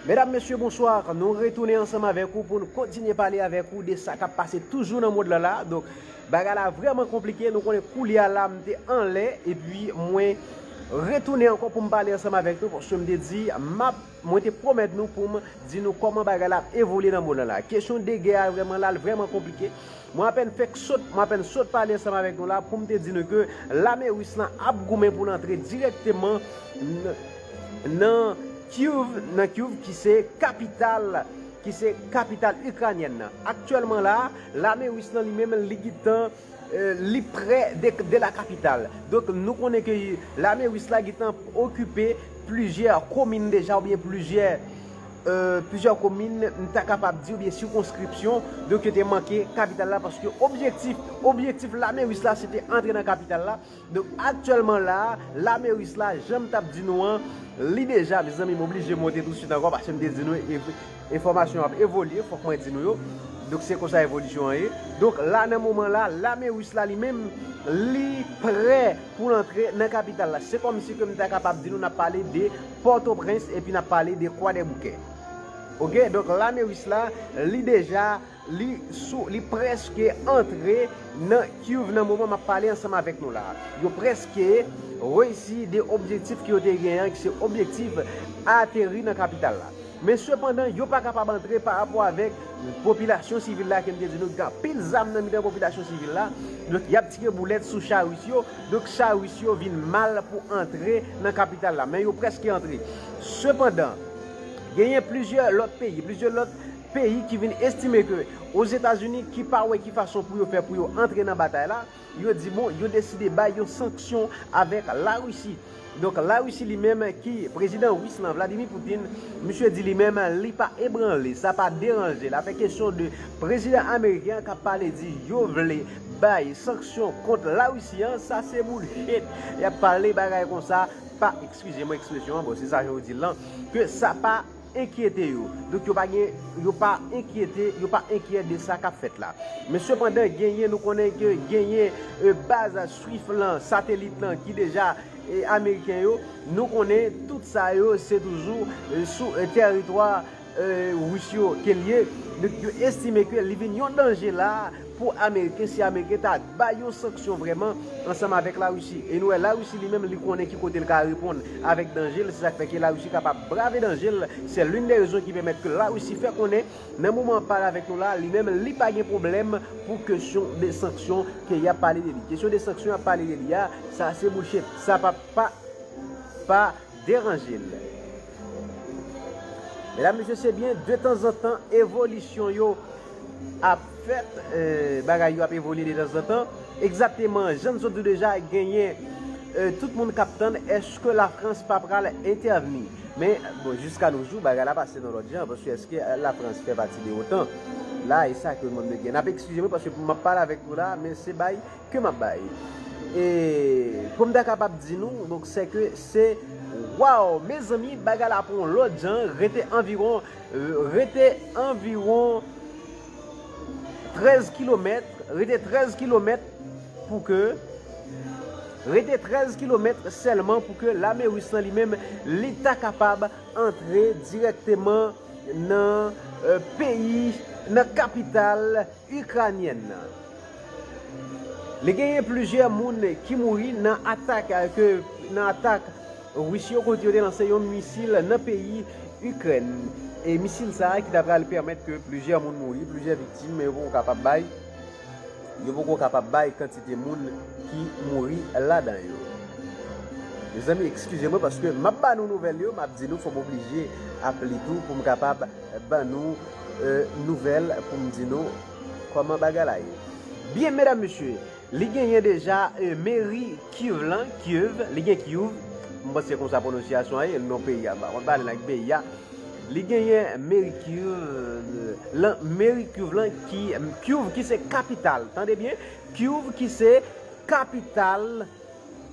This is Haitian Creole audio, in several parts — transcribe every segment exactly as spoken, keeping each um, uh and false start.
Medam, mesye, bonswa. Nou retounen ansanm avèk ou pou n kontinye pale avèk ou de sa k ap pase toujou nan mond lan la. Donk, bagay la vrèman konplike. Nou konnen koulye a la, m te anlè, epi mwen retounen ankò pou m pale ansanm avèk nou, paske m te di, m ap, mwen te pwomèt nou pou m di nou kòman bagay la ap evolye nan mond lan la. Kesyon de gè a vrèman la, l vrèman konplike. Mwen apèn fèk sot, mwen apèn sot pale ansanm avèk nou la pou m te di nou ke lame ris lan ap goumen pou l antre dirèkteman n- nan Kyiv, nan Kyiv ki se kapital, ki se kapital ikranyèn nan. Aktyèlman la, lame ris lan li menm li gentan, eh, li prè de, de la kapital. Donk nou konnen ke lame ris la gentan okipe plizyè komin deja oubyen plizyè, eh, plizyè komin, m ta kapab di, oubyen sikonskripsyon. Donk yo te manke kapital la paske objektif, objektif lame ris la se te antre nan kapital la. Donk aktyèlman la, lame ris la, jan m t ap di nou an, li deja, mezanmi, m oblije monte tousuit ankò paske m te di nou ev- enfòmasyon ap evolye, fòk mwen di nou yo. Donk se konsa evolisyon an ye. Donk la, nan moman la, lame ris la li menm, li prè pou l antre nan kapital la. Se kòmsi ke m ta kapab di nou n ap pale de Pòtoprens epi n ap pale de Kwadèboukè. Oke, donk lame ris la, li deja, li sou, li prèske antre nan Kyiv nan moman m ap pale ansanm avèk nou la. Yo prèske reyisi de objektif ke yo te genyen an, ki se objektif ateri nan kapital la. Men sepandan, yo pa kapab antre pa rapò avèk popilasyon sivil la, ke m te di nou, gen anpil zam nan mitan popilasyon sivil la. Donk, y ap tire boulèt sou cha ris yo. Donk, cha ris yo vin mal pou antre nan kapital la. Men yo prèske antre. Sepandan, genyen plizyè lòt peyi, plizyè lòt peyi ki vin estime ke Ozetazini ki pa wè ki fason pou yo fè pou yo antre nan batay la, yo di bon, yo deside bay yon sanksyon avèk Larisi. Donk Larisi li menm ki prezidan ris lan Vladimir Putin, misye di li menm li pa ebranle, sa pa deranje l. Afè kesyon de prezidan ameriken an k ap pale di yo vle bay sanksyon kont Larisi an, sa se bullshit. Y ap pale bagay konsa, pa, eskize mwen ekspresyon an, bon, se sa jan yo di l lan, ke sa pa enkyete yo. Donk yo pa gen, yo pa enkyete, yo pa enkyè de sa k ap fèt la. Men sepandan, genyen, nou konnen ke genyen, eh, baz Swift lan, satelit lan ki deja, eh, ameriken yo, nou konnen tout sa yo se toujou, eh, sou, eh, tèritwa, eh, ris yo ke l ye. Donk yo estime ke li vin yon danje la pou ameriken, si ameriken ta bay yon sanksyon vrèman ansanm avèk Larisi. E nou wè Larisi li menm li konnen ki kote l ka reponn avèk danje l, se sa k fè ke Larisi kapab brave danje l. Se l'une des raisons ki pèmèt ke Larisi fè konnen nan moman ap pale avèk nou la, li menm li pa gen pwoblèm pou kesyon de sanksyon ke y ap pale de li. Kesyon de sanksyon y ap pale de li a, sa se bullshit. Sa pa, pa, pa deranje l. Medam, mesye, se byen, de tanzantan, evolisyon yo ap fèt, eh, bagay yo ap evolye de tanzantan. Egzakteman, jan n sot di w deja, genyen, eh, tout moun k ap tann, èske Lafrans pa pral entèvni? Men, bon, jiska nos jours, bagay la pase nan lòt jan, paske èske Lafrans fè pati de OTAN? La, e sa ke mwen gen. N ap eskize mwen, paske m ap pale avèk nou la, men se bay ke m ap bay. E pou m ta kapab di nou, donk, se ke se, waw, mezanmi, bagay la pran yon lòt jan, rete anviwon, rete anviwon trèz kilomèt, rete trèz kilomèt pou ke, rete trèz kilomèt sèlman pou ke lame ris lan li menm, li ta kapab antre dirèkteman nan, eh, peyi, nan kapital ikranyèn nan. Li genyen plizyè moun ki mouri nan atak, eh, ke, nan atak ris yo kote yo te lanse yon misil nan peyi Ikrèn. E misil sa a ki ta pral pèmèt ke plizyè moun mouri, plizyè viktim, men yo poko kapab bay, yo poko kapab bay kantite moun ki mouri ladan yo. Mezanmi, eskize mwen paske m ap ba nou nouvèl yo, m ap di nou fò m oblije ap li tou pou m kapab ban nou, eh, nouvèl pou m di nou kòman bagay la ye. Byen, medam, mesye, li genyen deja, eh, meri Kyiv lan, Kyiv, li gen Kyiv, m panse konsa pwononsyasyon an ye, non peyi a, m pa konn pale lang peyi a. Li genyen meri Kyiv lan, meri Kyiv lan ki, Kyiv ki se kapital, tande byen, Kyiv ki se kapital,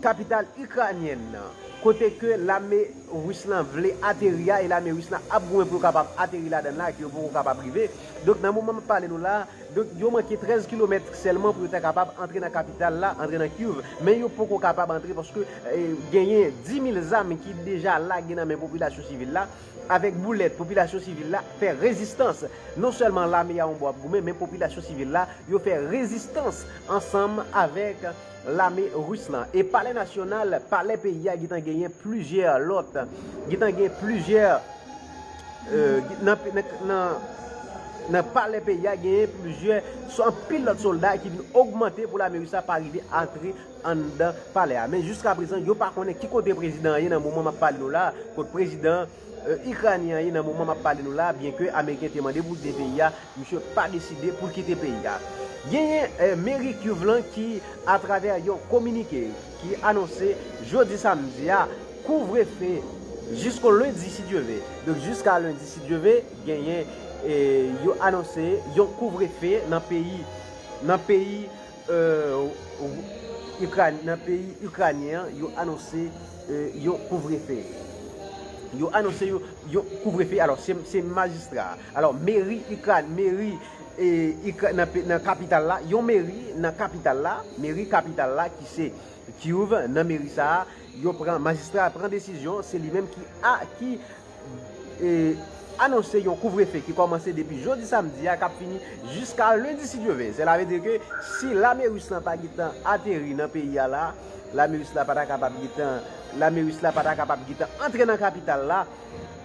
kapital ikranyèn nan, kote ke lame Ris lan vle ateri a, e lame ris lan ap goumen pou yo kapab ateri ladan l la, ke yo poko kapab rive. Donk, nan moman m ap pale nou la, donk, yo manke trèz kilomèt sèlman pou yo ta kapab antre nan kapital la, antre nan Kyiv. Men yo poko kapab antre paske, eh, genyen dis mil zam ki deja lage nan men popilasyon sivil la. Avèk boulèt, popilasyon sivil la fè rezistans. Non sèlman lame a yon bò ap goumen, men popilasyon sivil la, yo fè rezistans ansanm avèk lame ris lan. E palè nasyonal, palè peyi a gentan genyen plizyè lòt, gentan genyen plizyè, euh, nan, nan, nan, nan palè peyi a genyen plizyè, so, anpil lòt sòlda ki vin ogmante pou lame ris la pa rive antre anndan palè a. Men jiska prezan, yo pa konnen ki kote prezidan an ye nan moman m ap pale nou la, kot prezidan, euh, ikranyen an ye nan moman m ap pale nou la, byenke ameriken te mande pou l kite peyi a, misye pa deside pou l kite peyi a. Genyen, euh, meri Kyiv lan ki, atravè yon kominike, ki anonse jodi samdi a, kouvrefe jisko lendi, si Dye ve. Donk, jiska lendi, si Dye ve, genyen, eh, yo anonse yon kouvrefe nan peyi, nan peyi, euh, Ikran-, nan peyi ikranyen an, yo anonse, euh, yon kouvrefe. Yo anonse yon, yon kouvrefe. Alò, se, se majistra. Alò, meri Ikran-, meri, eh, Ikra-, nan pe-, nan kapital la, yon meri nan kapital la, meri kapital la ki se Kyiv, nan meri sa a, yo pran, majistra a pran desizyon, se li menm ki a, ki, e, anonse yon kouvrefe ki kòmanse depi jodi samdi a, k ap fini jiska lendi, si Dye ve. Sela vle di ke si lame ris lan pa gentan ateri nan peyi a la, lame ris la pa ta kapab gentan, lame ris la pa ta kapab gentan antre nan kapital la,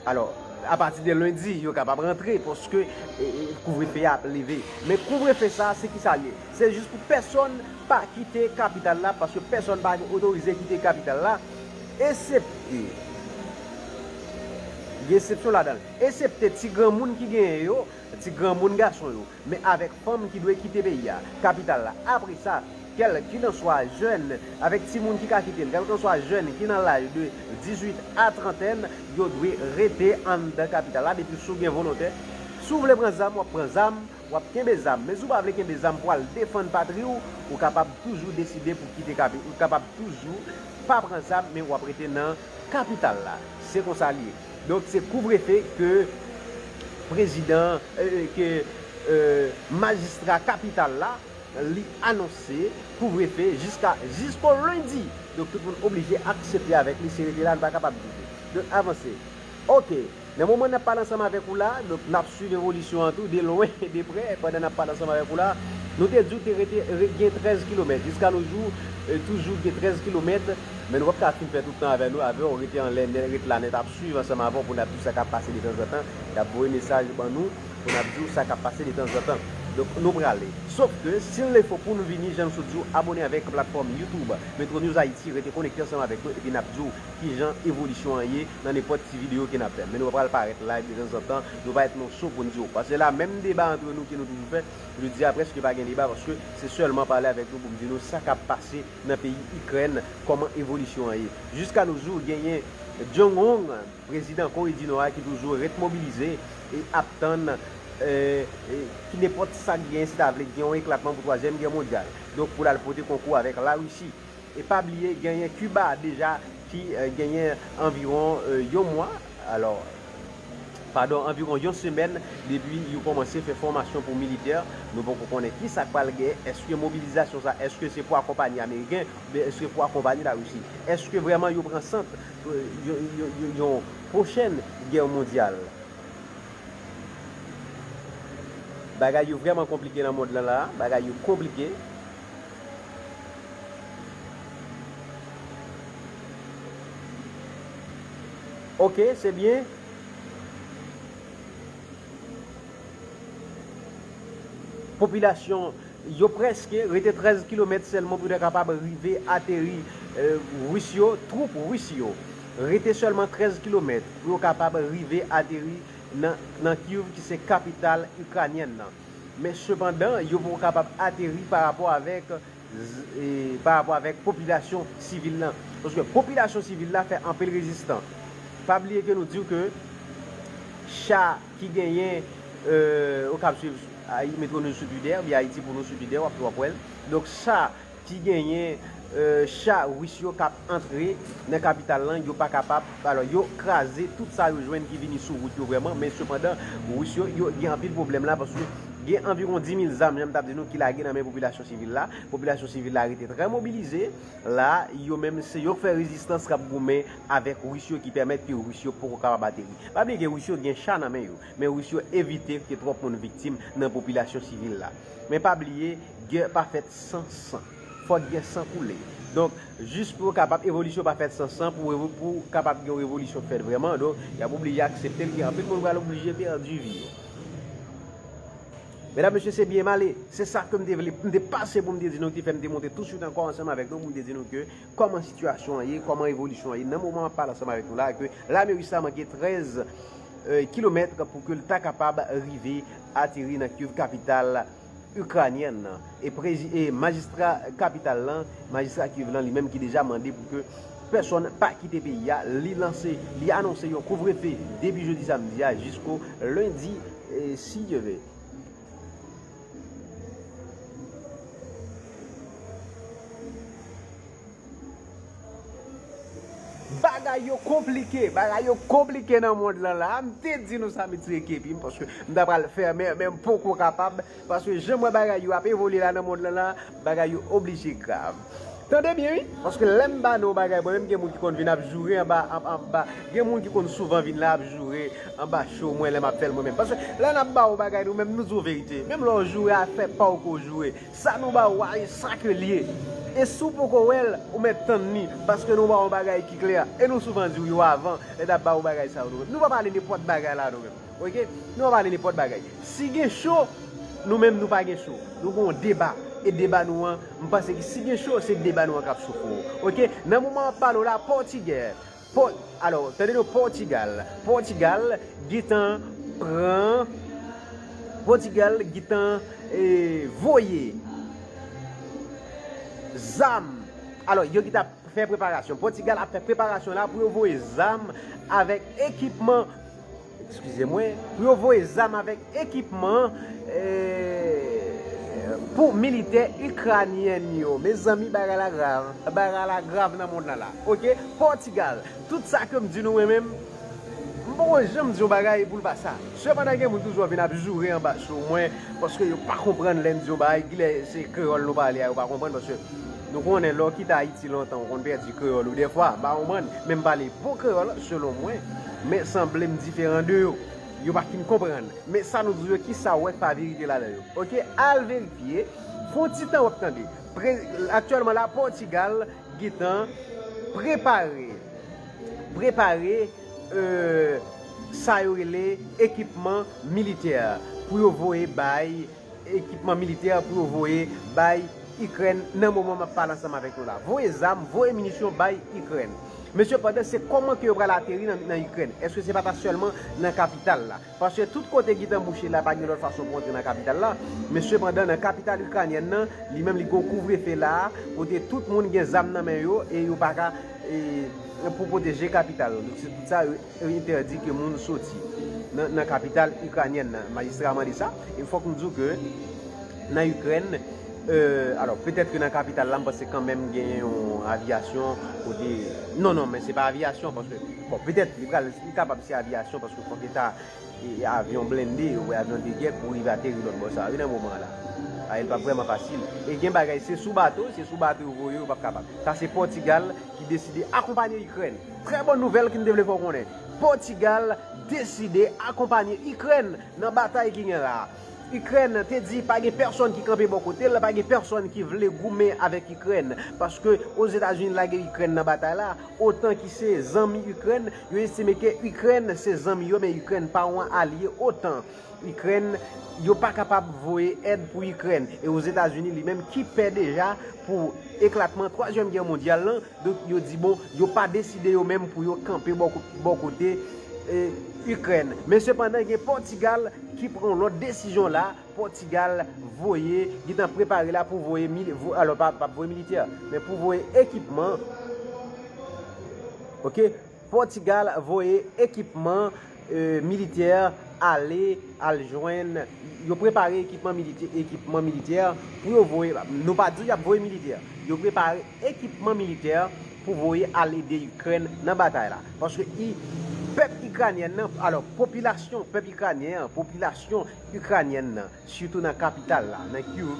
alò, apati de lendi, yo kapab rantre, paske, e, e, kouvrefe a ap leve. Men kouvrefe sa a, se ki sa l ye? Se jis pou pèsonn pa kite kapital la, paske pèsonn pa otorize kite kapital la, esepte, gen eksepsyon ladan l, esepte ti granmoun ki genyen yo, ti granmoun gason yo, men avèk fanm ki dwe kite peyi a, kapital la. Apre sa, kèlkilanswa jèn avèk timoun ki ka kite l, kèlkanswa jèn ki nan laj de dizuit a trantèn, yo dwe rete anndan kapital la depi si w gen volontè. Si w vle pran zam, w ap pran zam, w ap kenbe zam. Men si w pa vle kenbe zam pou al defann patri w, ou kapab toujou deside pou kite kapi-, ou kapab toujou pa pran zam, men w ap rete nan kapital la. Se konsa l ye. Donk, se kouvrefe ke prezidan, e, ke, e, majistra kapital la, li anonse kouvrefe jiska, jisko lendi. Donk, tout moun oblije aksepte avèk li, se rete la, nou pa kapab bouje. Donk, avanse. Oke. Nan moman n ap pale ansanm avèk ou la, donk, n ap swiv evolisyon an tou, de lwen e de prè, pandan n ap pale ansanm avèk ou la. Nou te di w te rete, re-, gen trèz kilomèt. Jiska nos jours, e, toujou gen trèz kilomèt, men nou p ap ka fin fè tout tan avè nou, avè w, rete anlè nèt, rete la nèt, ap swiv ansanm avè w pou n ap di w sa k ap pase detanzantan, y ap voye mesaj ban nou, pou n ap di w sa k ap pase detanzantan. Donk, nou prale. Sof ke, si l le fo pou nou vini, jan nou sot di w, abòne avèk platfòm YouTube Metro News Haïti, rete konekte ansanm avèk nou, epi n ap di w kijan evolisyon an ye nan nenpòt ti videyo ke n ap fè. Men nou pa pral parèt live detanzantan, nou pa ret nan show pou n di w. Paske la, menm deba antre nou ke nou toujou fè, jodi a prèske pa gen deba, paske se sèlman pale avèk nou pou m di nou sa k ap pase nan peyi Ikrèn, kòman evolisyon an ye. Jiska nos jours, genyen Jong Un, prezidan Kore di Nò a ki toujou ret mobilize e ap tann, e, e, ki nenpòt sa k genyen, si ta vle gen yon eklatman pou twazyèm gè mondyal. Donk, pou l al pote konkou avèk Larisi. E pa bliye, genyen Kiba deja ki, e, genyen anviwon, e, yon mwa, alò, padon, anviwon yon semèn depi yo kòmanse fè fòmasyon pou militè. Nou poko konnen ki sa k pral genyen. Èske mobilizasyon sa, èske se pou akonpanye Ameriken, oubyen èske pou akonpanye Larisi? Èske vrèman yo pran sant yon, yon, yon, yon pwochèn gè mondyal? Bagay yo vrèman konplike nan mond lan la, bagay yo konplike. Oke, se byen. Popilasyon yo prèske rete trèz kilomèt sèlman pou yo ta kapab rive ateri, e, Ris yo, twoup Ris yo. Rete sèlman trèz kilomèt pou yo kapab rive ateri nan, nan Kyiv, ki se kapital ikranyèn nan. Men sepandan, yo poko kapab ateri pa rapò avèk, e, pa rapò avèk popilasyon sivil lan. Paske popilasyon sivil la fè anpil rezistans. Pa bliye ke nou di w ke cha ki genyen, e, ou kab swiv Ayi-, Metro News sou Twitter, oubyen Ayiti pou nou sou Twitter, w ap, w ap wè l. Donk, cha, Si genyen, e, cha ris yo k ap antre nan kapital lan, yo pa kapab, alò, yo kraze tout sa yo jwenn ki vini sou wout yo vrèman, men sepandan, ris yo, yo gen anpil pwoblèm la, paske gen anviwon dis mil zam, jan m t ap di nou, ki lage nan men popilasyon sivil la. Popilasyon sivil la rete trè mobilize. La, yo menm, se yo k fè rezistans, k ap goumen avèk ris yo, ki pèmèt ke ris yo poko kapab ateri. Pa bliye ke ris yo gen cha nan men yo, men ris yo evite ke twòp moun viktim nan popilasyon sivil la. Men pa bliye, gè pa fèt san san. Fòk gen san koule. Donk, jis pou yo kapab, evolisyon pa fèt san san, pou, pou kapab gen yon revolisyon fèt vrèman, donk, y ap oblije aksepte l, gen anpil moun pral oblije pèdi vi yo. Medam, mesye, se byen m ale. Se sa ke m te vle, m te pase pou m te di nou, ki fè m te monte tousuit ankò ansanm avèk nou, pou m te di nou ke kòman sitiyasyon an ye, kòman evolisyon an ye. Nan moman m ap pale ansanm avèk nou la, ke lame ris la manke trèz, e, kilomèt pou ke l ta kapab rive ateri nan Kyèv, kapital ikranyèn nan. E prezi-, e majistra kapital lan, majistra Kyèv lan, li menm ki deja mande pou ke pèsonn pa kite peyi a, li lanse, li anonse yon kouvrefe depi jodi samdi a jisko lendi, e, si Dye ve. Bagay yo konplike, bagay yo konplike nan mond lan la. M te di nou sa, m retire kepi m, paske m ta pral fèmen, men m poko kapab, paske jan m wè bagay yo ap evolye la nan mond lan la, bagay yo oblije grav. Tande byen, wi, paske lè m ba nou bagay, mwen menm gen moun ki konn vin ap joure anba, anba, anba, gen moun ki konn souvan vin la ap joure anba cho mwen lè m ap fè l mwen menm. Paske lè n ap ba ou bagay, nou menm nou di w verite. Menm lè w joure, afè pa w ke w joure. Sa nou ba ou a, e sa ke l ye. E si w poko wè l, ou mèt tann li, paske nou ba w yon bagay ki klè, e nou souvan di w yo avan, lè n ap ba ou bagay sa yo nou menm. Nou pa pale nenpòt bagay la nou menm, oke? Nou pa pale nenpòt bagay. Si gen cho, nou menm nou pa gen cho. Nou gen yon deba, e deba nou an, m panse ke si gen cho, se deba nou an k ap cho fou, oke? Nan moman m ap pale w la, Pòtigè, Pò-, alò, tande nou, Pòtigal. Pòtigal gentan pran, Pòtigal gentan, e, voye zam. Alò, yo gentan fè preparasyon. Pòtigal ap fè preparasyon la pou yo voye zam avèk ekipman, eskize mwen, pou yo voye zam avèk ekipman, e, pou militè ikranyèn yo. Mezanmi, bagay la grav. Bagay la grav nan mond lan la. Oke? Pòtigal. Tout sa ke m di nou, mwen menm, m poko janm di yon bagay pou l pa sa. Sepandan, gen moun toujou ap vin ap joure anba cho mwen, paske yo pa konprann lè m di yon bagay, kilè se kreyòl nou pale a, yo pa konprann, paske nou konnen lè w kite Ayiti lontan, ou konn pèdi kreyòl ou dèfwa, m pa konprann, men m pale bon kreyòl, selon mwen, men sanble m diferan de yo. Yo pa fin konprann. Men sa nou di yo, kisa w wè k pa verite ladan yo? Oke, al verifye. Fè yon ti tan w ap tande. Pre-, aktyèlman la, Pòtigal gentan prepare, prepare, e, sa yo rele ekipman militè pou yo voye bay, ekipman militè pou yo voye bay Ikrèn nan moman m ap pale ansanm avèk nou la. Voye zam, voye minisyon bay Ikrèn. Men sepandan, se kòman ke yo pral ateri nan, nan Ikrèn? Èske se pa ta sèlman nan kapital la? Paske tout kote gentan bouche la, pa gen lòt fason pou antre nan kapital la. Men sepandan, nan kapital ikranyèn nan, li menm li gen yon kouvrefe la, kote tout moun gen zam nan men yo e yo pa ka, e, pou pwoteje kapital la. Donk, se tout sa yo, yo entèdi ke moun soti nan, nan kapital ikranyèn nan. Majistra a mande sa. E fòk m di w ke nan Ikrèn, e, alò, petèt ke nan kapital la, m panse kanmenm gen yon aviyasyon kote, non, non, men se pa aviyasyon, paske, bon, petèt, li pral, li kapab se aviyasyon, paske fòk e ta e, e avyon blende, oubyen avyon de gè pou rive ateri lòt bò sa a, wi, nan moman an la. A, e l p ap vrèman fasil. E gen bagay, se sou bato, se sou bato yo voye, yo p ap kapab. Sa se Pòtigal ki deside akonpanye Ikrèn. Trè bòn nouvèl ki m te vle fè w konnen. Pòtigal deside akonpanye Ikrèn nan batay ki gen la a. Ikrèn te di pa gen pèsonn ki kanpe bò kote l, pa gen pèsonn ki vle goumen avèk Ikrèn, paske Ozetazini lage Ikrèn nan batay la, otan ki se zanmi Ikrèn, yo estime ke Ikrèn se zanmi yo, men Ikrèn pa yon alye otan. Ikrèn, yo pa kapab voye èd pou Ikrèn. E Ozetazini li menm ki pè deja pou eklatman twazyèm gè mondyal lan, donk yo di, bon, yo pa deside yo menm pou yo kanpe bò ko-, bò kote, e, Ikrèn. Men sepandan, gen Pòtigal ki pran yon lòt desizyon la. Pòtigal voye, gentan prepare la pou voye mili-, vo-, alò, pa, pa voye militè, men pou voye ekipman. Oke? Pòtigal voye ekipman, e, militè ale al jwenn, yo prepare ekipman militè, ekipman militè pou yo voye, nou pa di y ap voye militè, yo prepare ekipman militè pou voye al ede Ikrèn nan batay la. Paske i, pèp ikranyèn nan, alò, popilasyon pèp ikranyen an, popilasyon ikranyèn nan, sitou nan kapital la, nan Kyiv,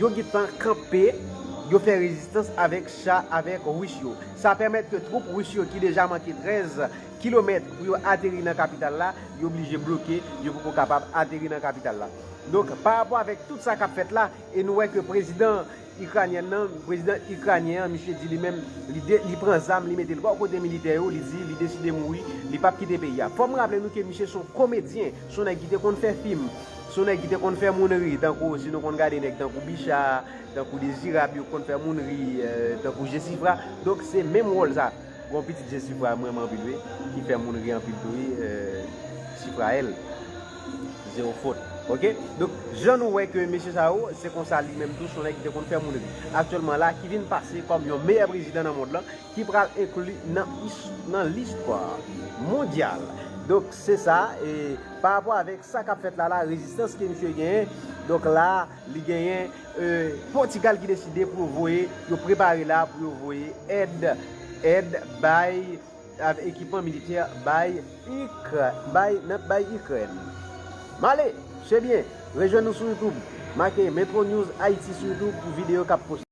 yo gentan kanpe, yo fè rezistans avèk cha, avèk Ris yo. Sa pèmèt ke twoup Ris yo ki deja manke trèz kilomèt pou yo ateri nan kapital la, yo blije bloke, yo poko kapab ateri nan kapital la. Donk, pa rapò avèk tout sa k ap fèt la, e nou wè ke prezidan ikranyèn nan, prezidan ikranyen an, misye di li menm, li, de, li pran zam, li mete l bò kote militè yo, li di li deside mouri, li p ap kite peyi a. Fò m raple nou ke misye se yon komedyen, se yon nèg ki te konn fè fim, se yon nèg ki te konn fè moun ri, tankou si nou konn gade nèg tankou Bicha, tankou Dezirab, yo konn fè moun ri, euh, tankou Jesifra. Donk, se menm wòl sa. Gon pitit Jesifra m renmen anpil wi, ki fè moun ri anpil tou wi, euh, Sifraèl. Zero fot. Ok? Donk, jan nou wè ke mesye sa yo, se konsa li menm tou, se yon nèg ki te konn fè moun ri. Aktyèlman la, ki vin pase kòm yon meyè prezidan nan mond lan, ki pral enkli nan, nan listwa mondyal. Donk, se sa, e pa rapò avèk sa k ap fèt la, la, rezistans ke misye genyen, donk la, li genyen, euh, Pòtigal ki deside pou yo voye, yo prepare la pou yo voye èd, èd bay, avèk ekipman militè bay Ikr-, bay, nan, bay Ikrèn. M ale, se byen, rejwenn nou sou YouTube, make Metro News Haïti sou YouTube pou videyo k ap poste.